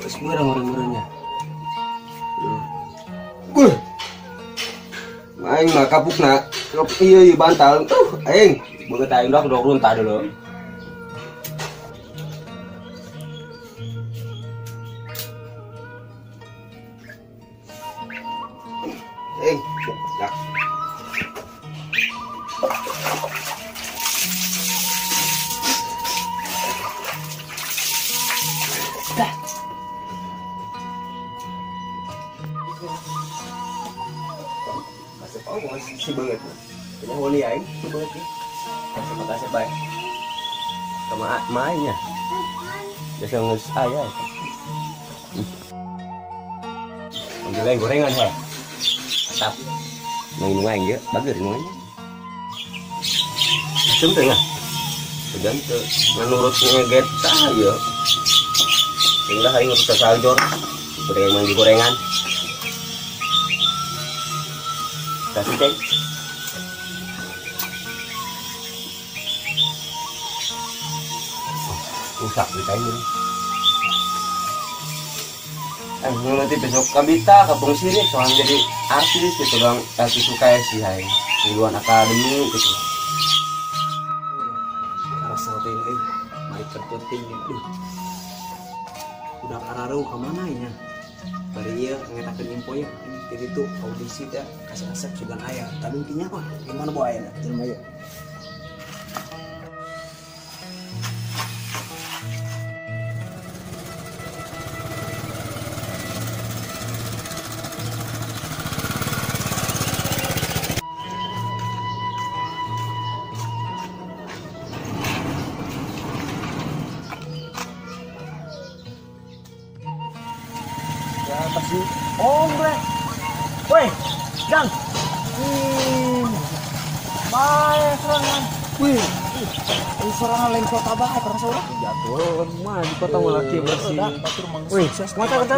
Geus beurang urang-urangnya. Buh. Aing mah kapukna, iya iya bantal. Aing beungeut aing dok dok runtah dulu. Aing, dak. Masuk oh si banget. Kayaknya wali aing si banget nih. Kasih makasih bae. Kama mainnya. Biasa ngeus aya. Panggil aing gorengan he. Atap. Nang indung aing ge bager indung aing. Asem teh lah. Pegan teu nurut ngeget tah ieu. Tinggal aing urus saljor. Gorengan manggi gorengan. Kasih ceng. Rusak kita ini. Nanti besok kabita kabung sirik soalnya jadi artis gitu bang, artis suka ya sih hai duluan akademi gitu. Rasa teh euy, mari terpenting aduh. Udah kararuh ka mana nya? Bari ieu ngetakeun info ya. Jadi tuh audisi teh kasih Asep sugan aya. Tapi intinya apa? Gimana bawa aya jelema ieu? Siapa sih? Oh, bre. Woi, Jang. Bae serangan. Wih, ini serangan lain kota bae perang saudara. Jatuh mah di kota malah kieu bersih. Wih, mata mata.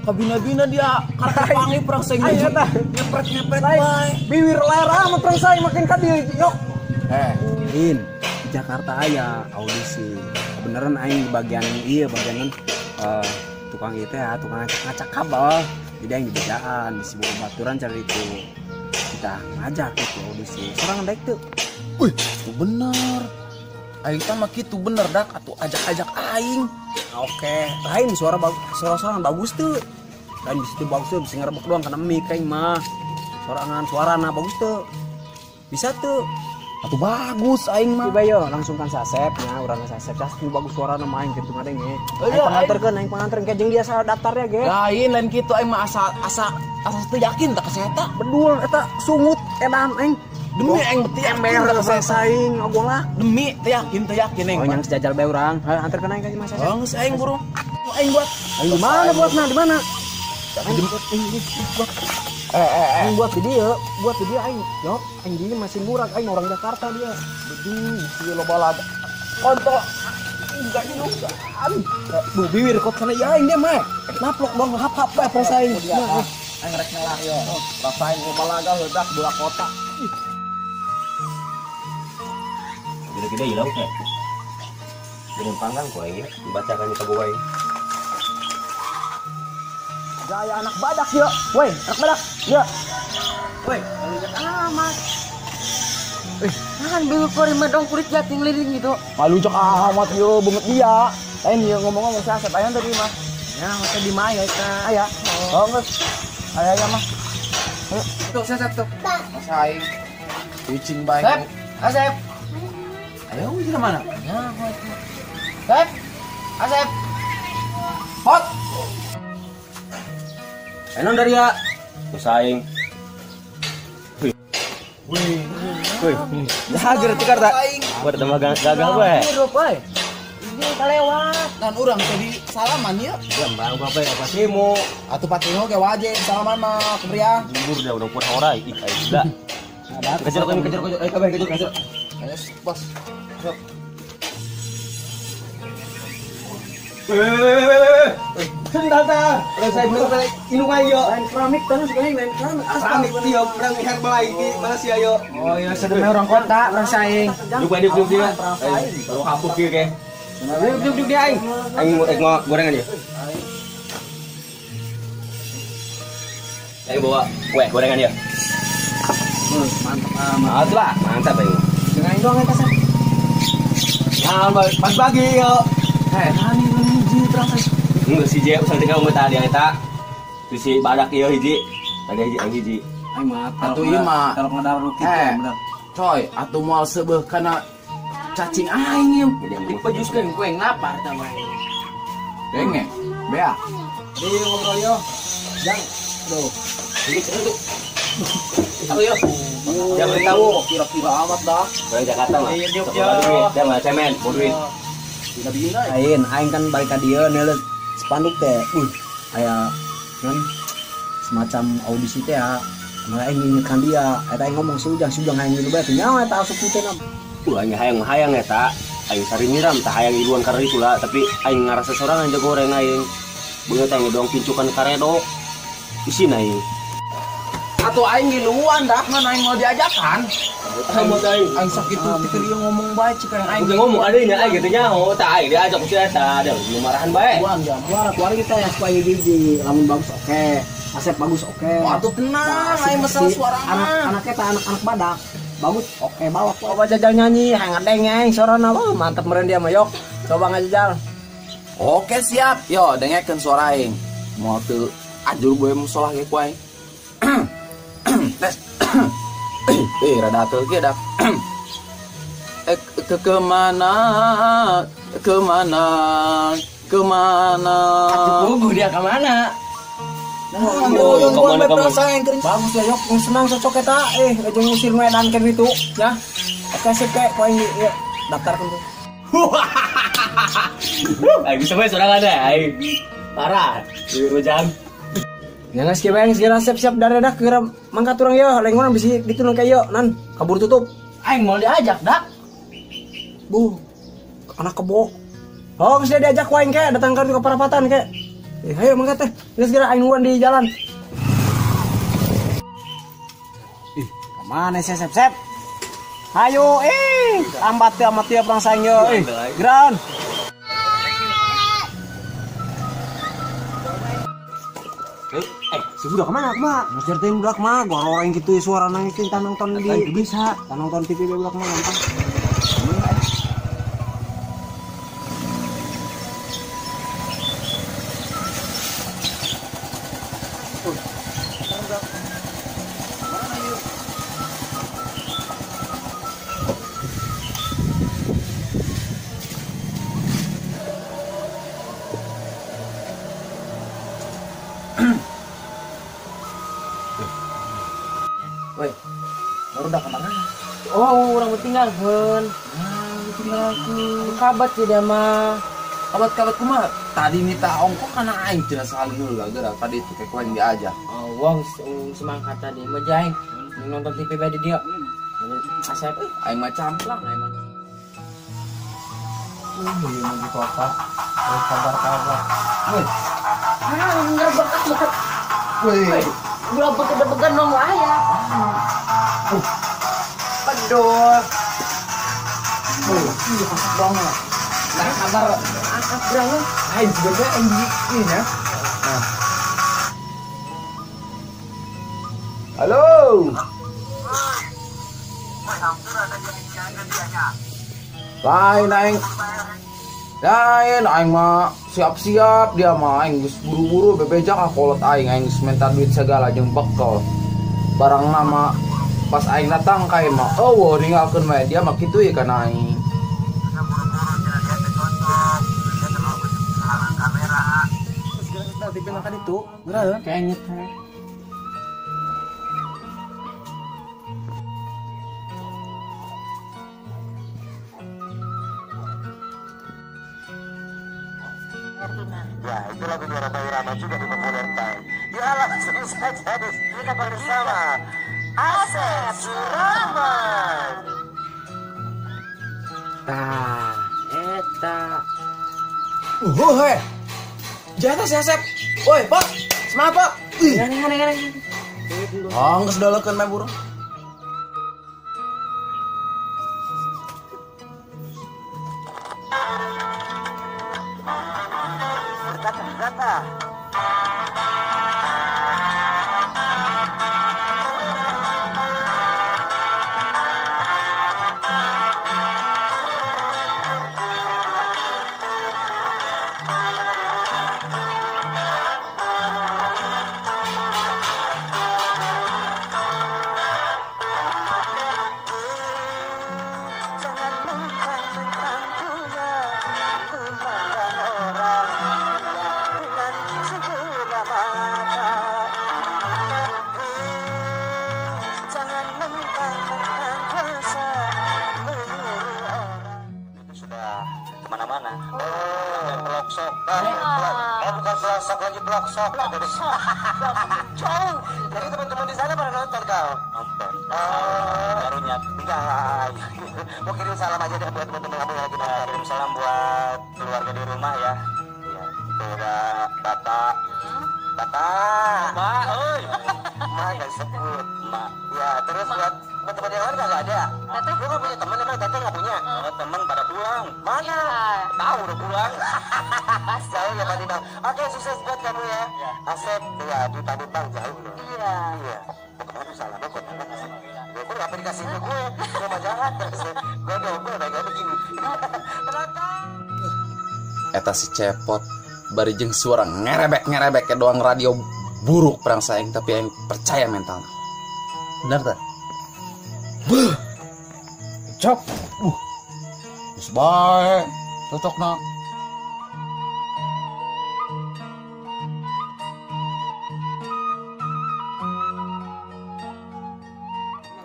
Kabina-bina dia karena pangi perang saing Ayo tah. nyepret-nyepret bae. Biwir ler amat perang saing makin ka dieu, yok. In di Jakarta aya audisi. Kebenaran aing di bagian ieu bagian tukang ieu teh ya, tukang ngacak-ngacak kabel. Jadi aing di bejaan, di sebuah baturan cari itu. Kita ngajak gitu audisi. Serangan daek tuh. Wih, itu bener. Aing teh mah kitu bener dak atuh ajak-ajak aing. Oke, lain suara bagus, suara sorangan bagus tuh. Lain bisa tuh bagus tuh, bisa ngerebek doang karena mic aing mah. Sorangan suarana bagus tuh. Bisa tuh. Atuh bagus aing mah. Tiba yo langsung kan Sasep nya urang Sasep. Sasep nu bagus suarana mah aing kitu ngadenge. Oh, Aing iya, panganterkeun, aing panganterkeun kayak jeung dia salah daftarnya ge. Lain lain kitu aing mah asa asa asa teu yakin tak ka eta. Bedul eta sungut edan aing. Demi aing teu yakin Ember tak ka eta. saing ogolak. Demi teu yakin aing. Oh mah. yang sejajal bae urang. Hayu anterkeun aing ka imah Sasep. Oh, geus aing buru. Aing buat. Aing di mana buatna di mana? Aing buat aing buat video, buat video aing. Yo, aing dia masih murah aing orang Jakarta dia. Beduh, si loba laga. Kontol. Enggak nyukan. Duh, bibir kot sana ya aing dia mah. Naplok dong hap-hap bae perasaan. Nah, Aing rek ngelah yo. Rasain loba laga heudak bola kota. Gede-gede hilang teh. Belum panggang ku aing ya, dibacakan ka boga aing. Gaya anak badak yo. Woi, anak badak. Yo. Woi, kalau amat. Kan dulu kori mah dong kulit jati ngeliling gitu. Malu cok amat yo banget dia. Lain yo ngomong-ngomong saya Asep aya tadi mah. Ya, masa di maya eta. Aya. Oh, geus. Aya ya mah. Tuh, Sasep tuh. Masa aing. Kucing bae. Sep, Asep. Ayo di mana? Ya, Sep. Asep. Hot. Enon dari ya. Terus aing. Wih. Wih. Jager tukar tak? Buat tambah gagah bae. Hirup euy. Ini kalewat. Dan urang tadi salaman ya. Ya bang apa ya pasimu. Atuh patiho ge wajib salaman mah kebriah. Jujur dia udah kuat horai. Ih, aing sudah. Kejar kejar kejar kejar. Ayo kabeh kejar kejar. Ayo bos. Sok. Wih. Sental ta. Udah saya belum indung ayo. Lain keramik terus aing lain keramik. Keramik dia orang herbal iki mana sih ayo. Oh iya, sedemeh orang kota, orang saing. Lupa dia belum dia. Baru hapuk kieu ke. Duduk duduk dia aing. Aing mau gorengan ya. Aing bawa kue gorengan ya. Mantap amat. Mantap lah, mantap aing. Dengan aing doang eta Sep. Nah, pagi-pagi yo. Heh, nani hiji terasa. Enggak si J usah tinggal tadi yang eta. Si badak ieu hiji. Tadi hiji aing hiji. Aing mah atuh ieu mah kalau ngadar kitu bener. Coy, atuh moal seubeuh kana cacing aing ieu. Dipejuskeun ku yang lapar tah mah. Denge, bea. Di ngobrol yo. Jang. Duh. Aku yo. Jangan tahu kira-kira amat dah. Orang Jakarta mah. Dia mah cemen, bawa duit. Aing, aing kan balik ka dieu neuleut spanduk teh. Aya kan semacam audisi teh ya. Malah aing ngingetkan dia, eta aing ngomong si Ujang hayang ngilu bae teh nyawa eta asup teh nam. Aing hayang-hayang eta, aing sari miram tah hayang iluan karena itu lah, tapi aing ngarasa sorangan jago goreng aing. Beungeut aing doang pincukan karedok. Isin aing. Atuh aing giluan dah, ngan aing mau diajakan. Aing sakit tuh tikeur ieu ngomong bae cik aing. Aing ngomong adanya aing gitu nyaho, tah aing diajak ku si eta, dia lu marahan bae. Buang ya, buang keluar kita ya supaya hiji, lamun bagus oke. Asep bagus oke. Atuh tenang, aing masalah suara mah. Anaknya tah anak-anak badak. Bagus oke bawa. Coba jajal nyanyi, hayang ngadeng suarana wah mantap meureun dia mah yok. Coba ngajajal. Oke siap. Yo dengekeun suara aing. Moal teu ajur boe musolah ge ku aing. Tes. Rada teu ge dak. Kemana? Kemana? Kemana? Atuh puguh dia kemana? Yo, bagus ya yok, senang cocok eta aja ngusir nu edan keur ditu ya. Oke sip ke poin ya daftarkeun tuh. Aing bisa bae sorangan deh aing. Parah, di jam. Ya geus kieu bae geus siap-siap daredah geura mangkat urang yo, lain urang bisi ditu nu ka ieu nan kabur tutup. Aing mau diajak dak. Bu, anak kebo. Oh, geus diajak ku aing ke datang ka perapatan ke. Ayo mangkat teh, geus geura aing nungguan di jalan. Ih, kemana sih Sep Sep? Ayo, lambat teh amat tiap orang saing yo, geran. Si budak kemana kumaha? Ngejar teh budak mah, goreng gitu suara nang itu tah nonton di bisa, tah nonton TV budak mah gampang. Woi, baru udah kemana? Oh, orang tinggalkeun. Nah, tinggalkeun. Kabat tidak mah. Kabat-kabat kumaha? Tadi minta ongkok kana aing cenah saling heula geura tadi itu kayak aing diajak. Oh, wong semangkat tadi mah jaing nonton TV bae di dia. Asep aing mah camplang aing mah. Ieu mah di kota. Kabar-kabar. Woi. Ah, ngerebek. Woi. Ulah bekedebegan dong aya. Pedul. Iya, pasok banget. Nah, kabar angkat berang. Aing juga aing ini ya. Nah. Halo. Lain aing. Lain aing mah siap-siap dia mah aing geus buru-buru bebeja ka kolot aing aing geus minta duit segala jeung bekal. Barang nama pas aing datang ka mah eueuh ninggalkeun bae dia mah kitu ye kana aing. Itu geura kayaknya Ya, itu lagu Rhoma Irama juga dipopulerkan. Ya, langsung saja kita bersama Asep Surahman. Tah, eta. Heh. Jatuh si Asep. Woi, Pok. Semangat, Pok. Aneh. Oh, geus dolokeun mah burung. Lihat ah. Jangan mentang-mentang punya, memandang orang dengan sebelah mata. Jangan mentang-mentang kuasa menyuruh orang. Itu sudah kemana-mana. Oh, pelosok. Oh, bukan pelosok lagi, pelosok. Pelosok. Jauh. Jadi teman-teman di sana pada nonton kau? Nonton. Oh. Barunya. Enggak. Mau kirim salam aja deh buat teman-teman kamu yang lagi nonton. Kirim salam buat keluarga di rumah ya. Iya. Itu ada bapak. Bapak. Bapak, oi. Mak nggak sebut. Mak. Ya, terus buat teman-teman yang lain nggak ada. Teteh? Lu nggak punya teman emang? Teteh nggak punya? Oh, teman pada pulang. Mana? Tahu udah pulang. Jauh ya Pak Bang. Oke, sukses buat kamu ya. Ya. Asep, ya di Palembang jauh loh. Iya. Iya. Mau kemana salamnya kok nggak kasih. Gue kok nggak dikasih ke gue. Gue mah jahat terus. Gue dong, gue udah begini. Penonton. Eta si Cepot bari jeung suara ngerebek-ngerebek ke doang radio buruk perang saing tapi aing percaya mentalna. Bener teh? Beuh. Cok. Geus bae. Cocokna.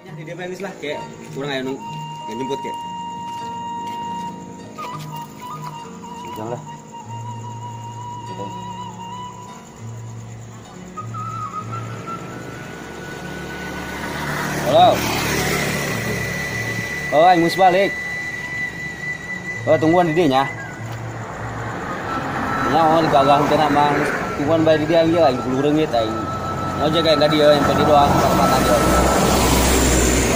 Ya, di dia manis lah kayak kurang ayo nung jemput kayak. Sejam lah. Gitu. Halo. Oh, aing geus balik. Oh, tungguan di dieu nya. Nya oh digagang teh mah tungguan bae di dieu aing aing kudu reungit aing. Ngojek aing ka dieu yang tadi doang kesempatan dia.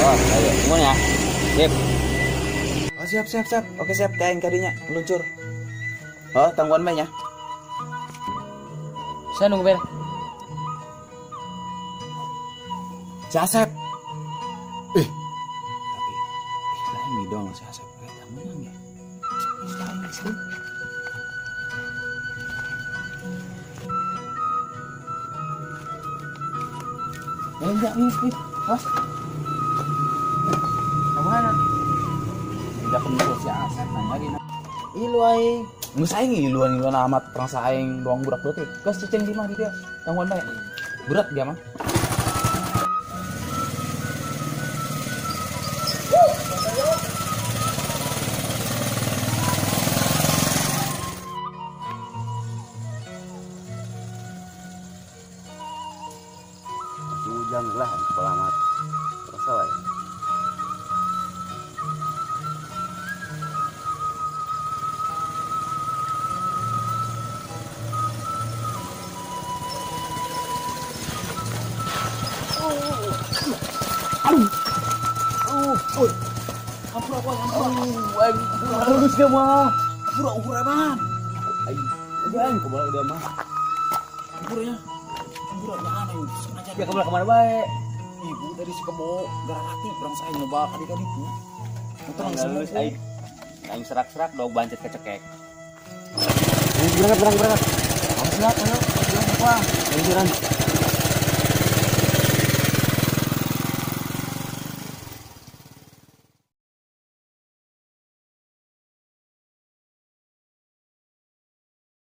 Oh, ayo tungguan ya. Sip. Oh, siap siap siap. Oke siap teh aing kadinya meluncur. Oh, tangguan bae nya. Saya nunggu ber. Si Asep. Tapi lain nih dong si Asep. Eta menang ya. Lain sih. Enggak nih, Mas. Kemana? Tidak kenal si Asep nanya dina. Ilu aing. Geus aing iluan-iluan amat perang saing doang budak leutik. Geus cicing di mah di dia. Tangguan bae. Berat dia mah. Hujan lah kepala mat. Terasa lah ya. Halus dia mah. Ampura ukur eman. Aing, udah aing kemana udah mah. Ampuranya. Ampura jangan aing sengaja. Ya kemana kemana bae. Ibu tadi si kebo garalati berang saya nyoba kadi-kadi itu. Muter langsung Halus aing. Aing serak-serak dog bancet kecekek. Ayo berangkat berangkat berangkat. Siap, ayo. Siap, apa? Ayo jalan.